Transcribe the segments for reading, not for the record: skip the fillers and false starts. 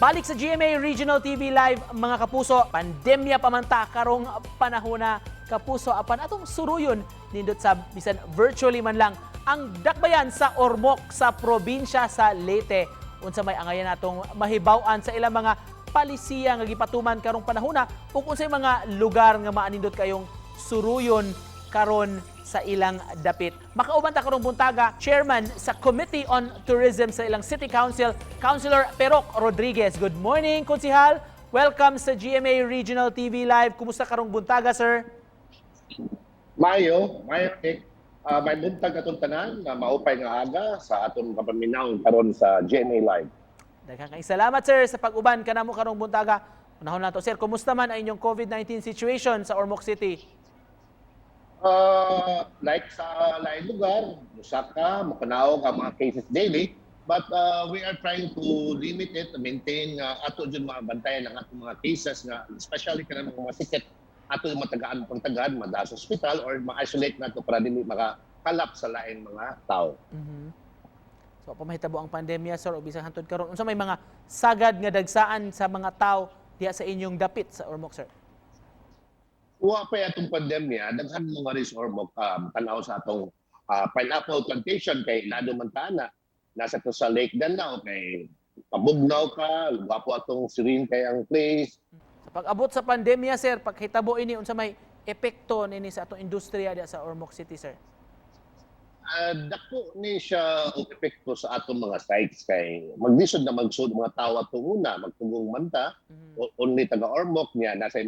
Balik sa GMA Regional TV Live, mga kapuso, pandemya pa man ta karong panahona, kapuso, apan atong suruyon nindot sa bisan virtually man lang ang dakbayan sa Ormoc sa probinsya sa Leyte. Unsa may angayan natong mahibaw-an sa ilang mga palisiya nga gipatuman karong panahona ug unsay mga lugar nga maanindot kayong suruyon karon sa ilang dapit. Makauban ta karong buntaga, chairman sa Committee on Tourism sa ilang City Council, Councilor Perok Rodriguez. Good morning, Konsihal. Welcome sa GMA Regional TV Live. Kumusta karong buntaga, sir? Mayo, mayo, Nick. May buntag atong tanan na maupay nga aga sa atong kapaminaw karon sa GMA Live. Daghang kay salamat, sir, sa pag-uban kanamo karong buntaga. Unahon nato, sir, kumusta man ang inyong COVID-19 situation sa Ormoc City? Like sa lain lugar, musaka, mukanaog ang mga cases daily, but we are trying to limit it, maintain nga ato jud mga bantayan ang atong mga cases nga especially kanang mga sikat ato yung matagaan pagtagaan madala sa ospital or ma-isolate nato para dili makakalap sa lain mga tao. So pamahitabo ang pandemya, sir, o bisan hantod karon, unsa may mga sagad nga dagsaan sa mga tao diha sa inyong dapit sa Ormoc, sir? Wa pa atong pandemya, daghan mga ris Ormoc tanaw sa atong pineapple plantation kay lado man ta na. Nasa to sa Lake Danao kay pabugnaw ka, gwapo atong serene kay ang place. Sa pag-abot sa pandemya, sir, paghitabo ini, unsa may epekto nini sa atong industriya diha sa Ormoc City, sir? Dako ni siya og epekto sa atong mga sites kay maglisod na magsud mga tawo atong una, magtugong man ta, only taga Ormoc niya nasa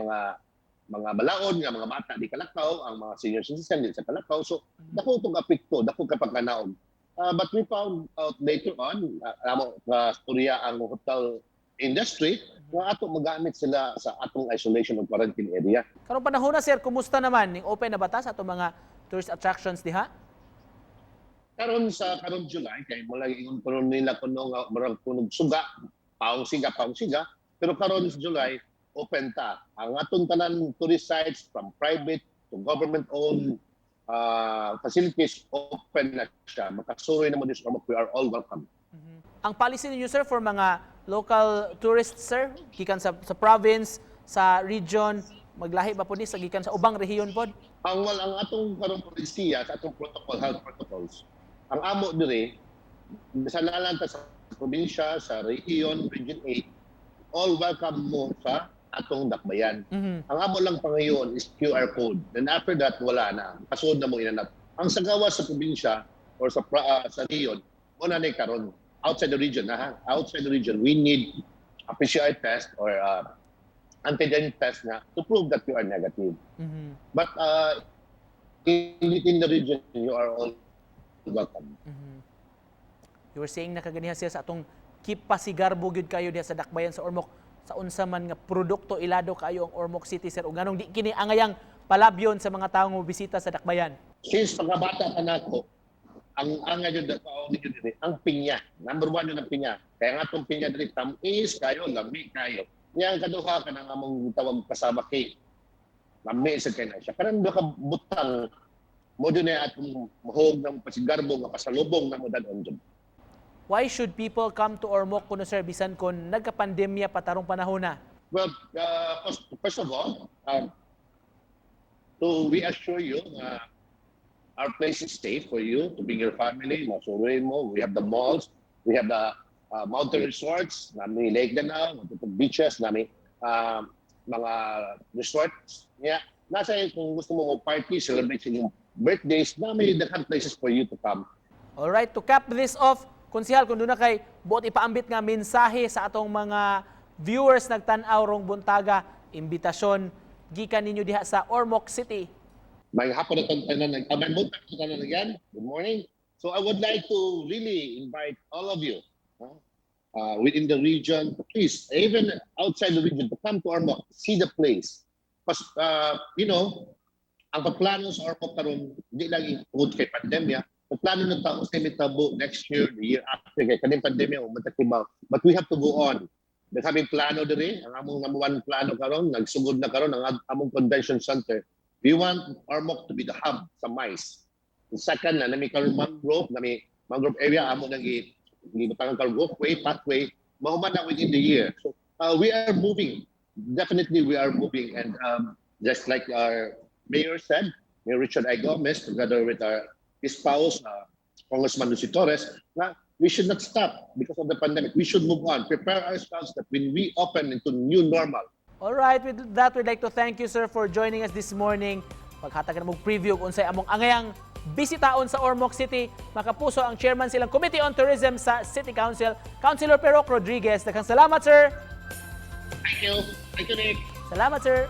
mga balaod nga mga bata di kalakaw, ang mga senior citizen di sa kalakaw. So dako tong epekto, dako kapag kanaog. But we found out later on, amo nga storya ang hotel industry nga ato magamit sila sa atong isolation o quarantine area. Karong panahon na, sir, kumusta naman ning open na ba ta sa atong mga tourist attractions diha? Karon sa karon July kay mula ingon kuno nila kuno nga murag kunog suga, paong siga, paong siga, pero karon sa July open ta. Ang atong tanan tourist sites from private to government owned facilities, open na siya. Makasuroy na mo this, we are all welcome. Ang policy ninyo, sir, for mga local tourists, sir, gikan sa province, sa region, maglahi ba po ni sa gikan sa ubang rehiyon pod? Ang wal ang atong karon polisiya sa atong protocol, health protocols, ang amo diri sa lalan ta sa probinsya, sa region, Region 8, all welcome mo sa atong dakbayan. Ang amo lang pangayon is QR code. Then after that, wala na. Kasunod na mo inanap. Ang sa gawas sa probinsya or sa region, mo na ni karon outside the region na ha. Outside the region, we need a PCR test or antigen test na to prove that you are negative. But in the region, you are all welcome. You were saying na kaganiha siya sa atong kipasigarbo gyud kayo diha sa dakbayan sa Ormoc sa unsa man nga produkto ilado kayo ang Ormoc City, sir, ug nganong di kini angayang palabyon sa mga tawo nga mobisita sa dakbayan? Since pagkabata pa nako, ang angay jud kao ninyo diri, ang pinya. Number one yun ang pinya. Kaya nga atong pinya diri tamis kayo, lami kayo. Niya ang kaduha kanang among tawag cassava cake. Lami sa kay na siya. Kanang duha ka butang mo jud na atong mahog ng pasigarbo nga pasalubong na mo dad-on jud. Why should people come to Ormoc kuno, sir, bisan kon nagkapandemya pa tarong panahon na? Well, first of all, to reassure you our place is safe for you to bring your family. Masuroy mo. We have the malls. We have the mountain resorts. Nami Lake Danao, mga beaches, nami mga resorts. Yeah. Nasa kung gusto mo mo-party, celebrate sa inyong birthdays, nami daghan places for you to come. Alright, to cap this off, Konsihal, kung duna kay buot ipaambit nga mensahe sa atong mga viewers nagtan-aw rong buntaga, imbitasyon gikan ninyo diha sa Ormoc City. May hapon na tanan, may buntag na tanan again. Good morning. So I would like to really invite all of you, huh, within the region, please, even outside the region, to come to Ormoc, see the place. Because, ang pagplano sa Ormoc karon di lang tungod kay pandemya, pagplano na tao sa mitabo next year, the year after, kay kaning pandemya, umataktibaw. But we have to go on. Nagkaming plano diri, ang among number one plano karon, nagsugod na karon ang among convention center. We want Ormoc to be the hub sa MICE. The second na, nami karon mangrove, nami mangrove area, amo nang gibutangan karon walkway, pathway. Mahuman na within the year. So we are moving. Definitely we are moving. And just like our mayor said, Mayor Richard I. Gomez, together with our his spouse, Congressman Lucy Torres, na we should not stop because of the pandemic. We should move on, prepare ourselves that when we open into new normal. All right, with that, we'd like to thank you, sir, for joining us this morning. Paghatag na mong preview kung unsay among angayang bisitaon sa Ormoc City. Makapuso, ang chairman silang Committee on Tourism sa City Council, Councilor Perok Rodriguez. Daghang salamat, sir. Thank you. Thank you, Nick. Salamat, sir.